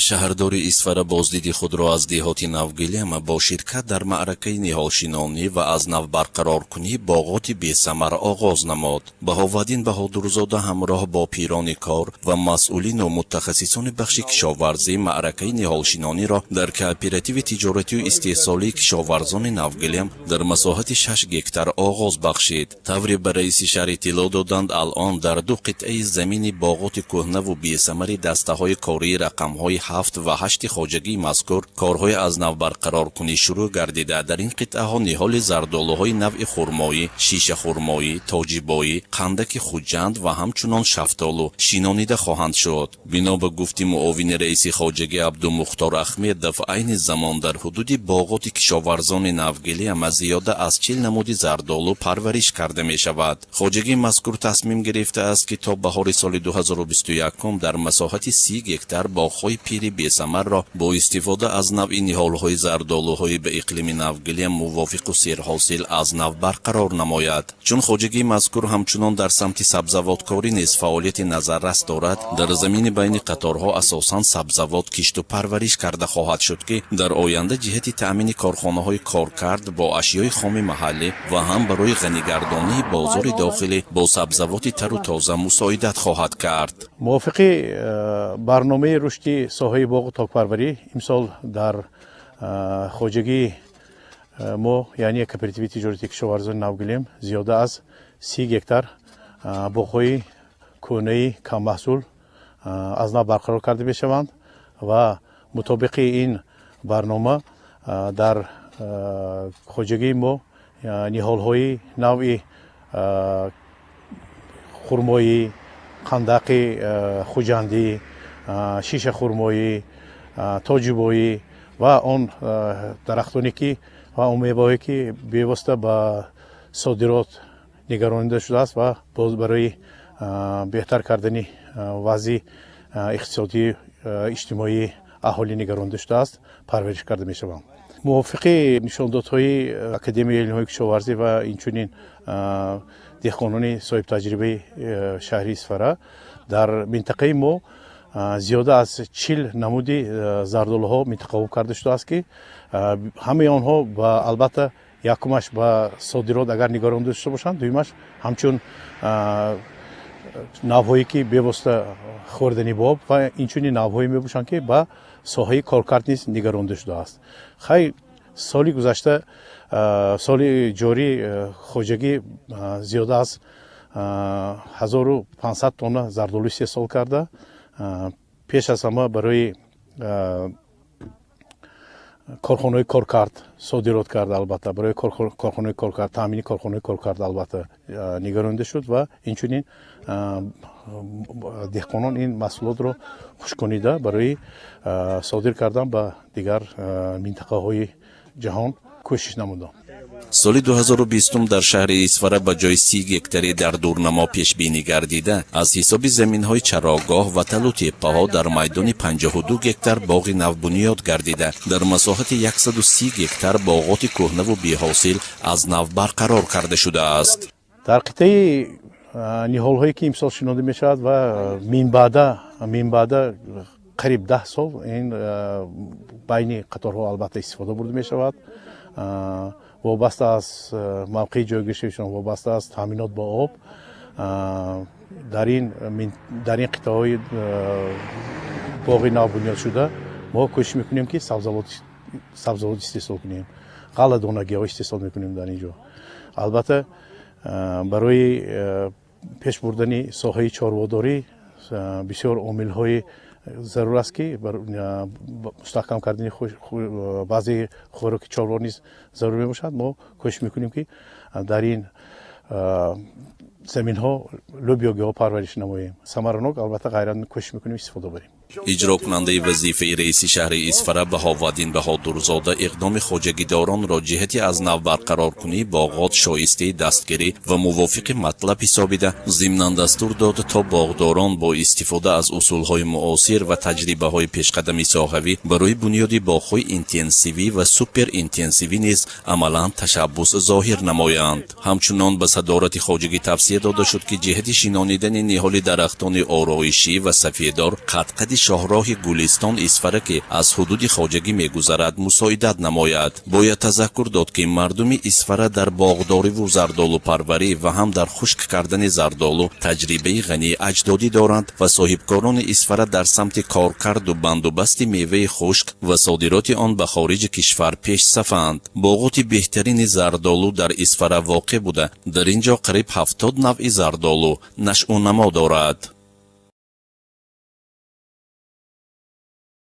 Шаҳрдори Исфара боздиди худро аз деҳоти Навгилем бо ширкат дар маъракаи ниҳолшинонӣ ва аз нав барқароркунии боғоти бесамар оғоз намуд. Баҳоваддин Баҳодурзода ҳамроҳ бо пирони кор ва масъулину мутахассисони бахши кишоварзӣ маъракаи ниҳолшинониро дар кооперативи тиҷоратию истеҳсолии кишоварзони Навгилем дар масоҳати 6 гектар оғоз бахшид. Тавре ба раиси шаҳр иттилоъ доданд, алъон дар ду қитъаи замини боғоти кӯҳнаву бесамари дастаҳои кории рақамҳои 7 ва 8 хоҷагии мазкур корҳои аз нав барқароркунӣ шурӯъ гардида, дар ин қитъаҳо ниҳоли зардолуҳои навъи хурмоӣ, шишахурмоӣ, тоҷибоӣ, қандаки Хуҷанд ва ҳамчунон шафтолу шинонида хоҳанд шуд. Бино ба гуфти муовини раиси хоҷагӣ Абдумухтор Ахмедов, айни замон дар ҳудуди боғоти кишоварзони Навгилем зиёда аз 40 намуди зардолу парвариш карда мешавад. Хоҷагии мазкур тасмим гирифтааст, ки то баҳори соли 2021 дар масоҳати 30 гектар боғҳои пири бесамарро бо истифода аз навъи ниҳолҳои зардолуҳои ба иқлими Навгилем мувофиқу серҳосил аз нав барқарор намояд. Чун хоҷагии мазкур ҳамчунон дар самти сабзавоткорӣ низ фаъолияти назаррас дорад, дар замини байни қаторҳо асосан сабзавот кишту парвариш карда хоҳад шуд, ки дар оянда ҷиҳати таъмини корхонаҳои коркард бо ашёи хоми маҳаллӣ ва ҳам барои ғанигардонии бозори дохилӣ бо сабзавоти тару тоза мусоидат хоҳад кард. Мувофиқи барномаи рушди соҳаи боғу токпарварӣ имсол дар хоҷагии мо, яъне кооперативи тиҷорати кишоварзони Навгилем, зиёда аз 30 гектар боғҳои кӯҳнаи каммаҳсул аз нав барқарор карда мешаванд ва мутобиқи ин барнома дар хоҷагии мо ниҳолҳои навъи хурмоӣ, қандақи хуҷандӣ, шишахурмоӣ, тоҷибоӣ ва он дарахтоне ки ва он меваҳое, ки бевосита ба содирот нигаронида шудааст ва боз барои беҳтар кардани вазъи иқтисодию иҷтимоии аҳолӣ нигаронида шудааст, парвариш карда мешаванд. Мувофиқи нишондодҳои Академияи илмҳои кишоварзӣ ва инчунин деҳқонони соҳибтаҷрибаи шаҳри Исфара, дар минтақаи мо зиёда аз 40 намуди зардолуҳо минтақаоб карда шудааст, ки ҳамаи онҳо албатта якумаш ба содирот агар нигаронида дошта бошанд, дуюмаш ҳамчун навъҳое, ки бевосита хӯрдани боб ва инчунин навъҳое мебошанд, ки ба соҳаи коркард низ нигаронида шудааст. Хай, соли гузашта, соли ҷорӣ хоҷагӣ зиёда аз 1500 тонна зардолу истеҳсол карда, пеш аз ҳама барои корхонаҳои коркард содирот карда, албатта барои корхонаҳои коркард, таъмини корхонаҳои коркард албатта нигаронида шуд ва инчунин деҳқонон ин маҳсулотро хушконида барои содир кардан ба дигар минтақаҳои ҷаҳон кӯшиш намуданд. Соли 2020 дар шаҳри Исфара ба ҷои 30 гектари дар дурнамо пешбинӣ гардида, аз ҳисоби заминҳои чарогоҳ ва талу теппаҳо дар майдони 52 гектар боғи навбунёд гардида, дар масоҳати 130 гектар боғоти кӯҳнаву беҳосил аз нав барқарор карда шудааст. Дар қитъаи ниҳолҳое, ки имсол шинонда мешавад ва минбаъда қариб 10 сол ин байни қаторҳо албатта истифода бурда мешавад, вобаста аз мавқеи ҷойгиршавишон, вобаста аз таъминот бо об, дар ин қитъаҳои боғи нав бунёдшуда мо кӯшиш мекунем, ки сабзавот истеҳсол кунем, ғалладонагиҳо истеҳсол мекунем дар ин ҷо. Албатта, барои пеш бурдани соҳаи чорводорӣ бисёр омилҳои зарур аст, ки мустаҳкам кардани баъзе хӯроки чорво низ зарур мебошад. Мо кӯшиш мекунем, ки дар ин заминҳо лӯбиёгиҳо парвариш намоем, самаранок албатта ғайрат кӯшиш мекунем истифода барем. Иҷрокунандаи вазифаи раиси шаҳри Исфара Баҳоваддин Баҳодурзода иқдоми хоҷагидоронро ҷиҳати аз нав барқароркунии боғот шоистаи дастгирӣ ва мувофиқи матлаб ҳисобида, зимнан дастур дод, то боғдорон бо истифода аз усулҳои муосир ва таҷрибаҳои пешқадами соҳавӣ барои бунёди боғҳои интенсивӣ ва суперинтенсивӣ низ амалан ташаббус зоҳир намоянд. Ҳамчунон ба садорати хоҷагӣ тавсия дода шуд, ки ҷиҳати шинонидани ниҳоли дарахтони ороишӣ ва сафедор қадқади шоҳроҳи Гулистон Исфара, ки аз ҳудуди хоҷагӣ мегузарад, мусоидат намояд. Бояд тазаккур дод, ки мардуми Исфара дар боғдориву зардолупарварӣ ва ҳам дар хушк кардани зардолу таҷрибаи ғании аҷдодӣ доранд ва соҳибкорони Исфара дар самти коркарду бандубасти меваи хушк ва содироти он ба хориҷи кишвар пешсафанд. Боғоти беҳтарини зардолу дар Исфара воқеъ буда, дар ин ҷо қариб 70 навъи зардолу нашъунамо дорад.